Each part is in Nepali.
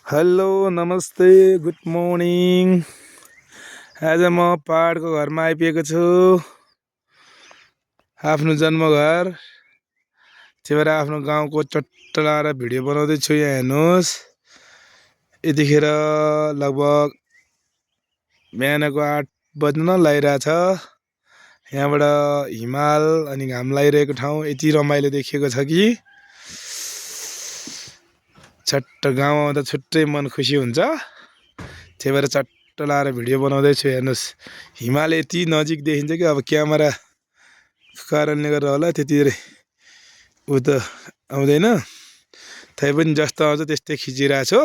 हेलो नमस्ते गुड मर्निङ। आज म पहाडको घरमा आइपुगेको छु, आफ्नो जन्मघर। त्यही भएर आफ्नो गाउँको चट्ट लाएर भिडियो बनाउँदैछु। यहाँ हेर्नुहोस्, यतिखेर लगभग बिहानको 8 बज्न लागिरहेछ। यहाँबाट हिमाल अनि घाम लागिरहेको ठाउँ यति रमाइलो देखिएको छ कि चट्ट गाउँ आउँदा छुट्टै मन खुसी हुन्छ। त्यही भएर चट्ट लाएर भिडियो बनाउँदैछु। हेर्नुहोस्, हिमाल यति नजिक देखिन्छ कि अब क्यामेराको कारणले गर्दा होला त्यति ऊ त आउँदैन, तैपनि जस्तो आउँछ त्यस्तै खिचिरहेको छु।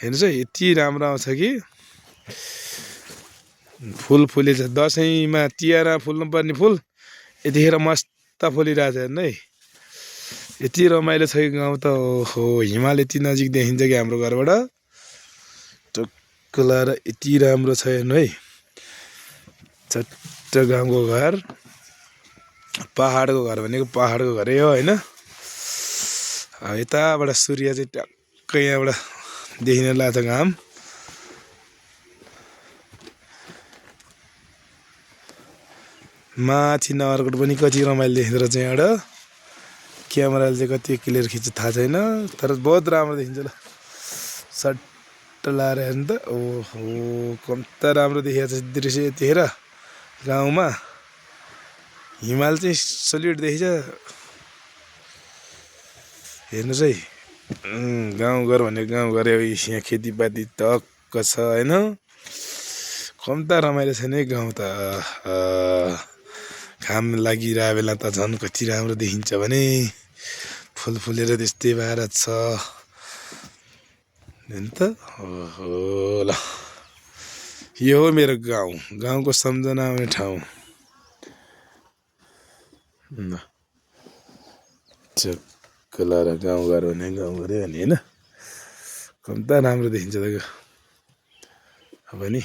हेर्नुहोस् है, यति राम्रो आउँछ कि फुल फुलेछ। दसैँमा तिहारमा फुल्नुपर्ने फुल यतिखेर मस्त फुलिरहेछ। हेर्नु है, यति रमाइलो छ कि गाउँ त। ओहो, हिमाल यति नजिक देखिन्छ कि हाम्रो घरबाट टक्क लाएर यति राम्रो छ। हेर्नु है, चट्ट गाउँको घर, पहाडको घर भनेको पहाडको घरै हो होइन। यताबाट सूर्य चाहिँ ट्याक्कै यहाँबाट देखिन लाग्छ घाम। माथि नगरकोट पनि कति रमाइलो देखिँदो रहेछ यहाँबाट। क्यामेराले चाहिँ कति क्लियर खिच्छ थाहा छैन, तर बहुत राम्रो देखिन्छ। ल सट्ट लाएर हेर्नु त, ओहो कम्ता राम्रो देखिएको छ दृश्य यतिखेर गाउँमा। हिमाल चाहिँ सलिड देखिन्छ। हेर्नुहोस् है, गाउँघर भनेको गाउँघरै हो। यहाँ खेतीपाती टक्क छ होइन। कम्ता रमाइलो छ नि गाउँ त। घाम लागिरहेको बेला त झन् कति राम्रो देखिन्छ भने, फुल फुलेर त्यस्तै भएर छ हेर्नु त। ओहो, ल यो हो मेरो गाउँ, गाउँको सम्झना आउने ठाउँ। चक्क लाएर गाउँघर भने गाउँघरै भने होइन, कम्ता राम्रो देखिन्छ त अब नि।